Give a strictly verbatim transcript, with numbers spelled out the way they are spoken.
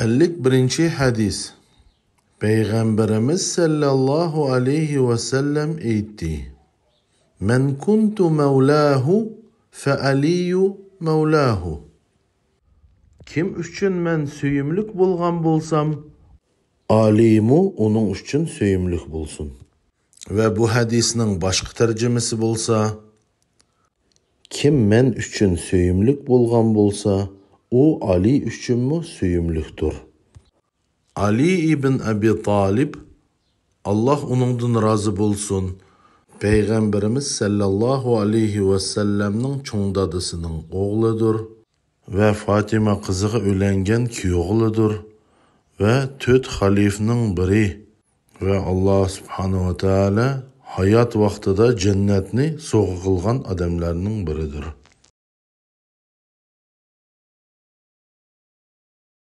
ئەللىك بىرىنچى ھەدىس. پەيغەمبىرىمىز سەللەللاھۇ ئەلەيھى ۋەسەللەم ئېيتتى: مەن كۇنتۇ مەۋلاھۇ فەئەلىيۇ مەۋلاھۇ. كىم ئۈچۈن مەن سۆيۈملۈك بولغان بولسام، ئالىمۇ ئۇنىڭ ئۈچۈن سۆيۈملۈك بولسۇن. ۋە بۇ ھەدىسنىڭ باشقا تەرجىمىسى بولسا، كىم مەن ئۈچۈن سۆيۈملۈك بولغان بولسا، ئۇ ئالىي ئۈچۈنمۇ سۆيۈملۈكتۇر. ئالىي ئىبن ئەبى تالىب، ئاللاھ ئۇنىڭدىن رازى بولسۇن، پەيغەمبىرىمىز سەللەللاھۇ ئەلەيھى ۋەسەللەمنىڭ چوڭ دادىسىنىڭ ئوغلىدۇر ۋە فاتىمە قىزىغا ئۆيلەنگەن كۈيئوغلىدۇر ۋە تۆت خەلىپىنىڭ بىرى ۋە ئاللاھ سۇبھانەھۇ ۋە تائالا ھايات ۋاقتىدا جەننەتنى سوۋغا قىلغان ئادەملەرنىڭ بىرىدۇر.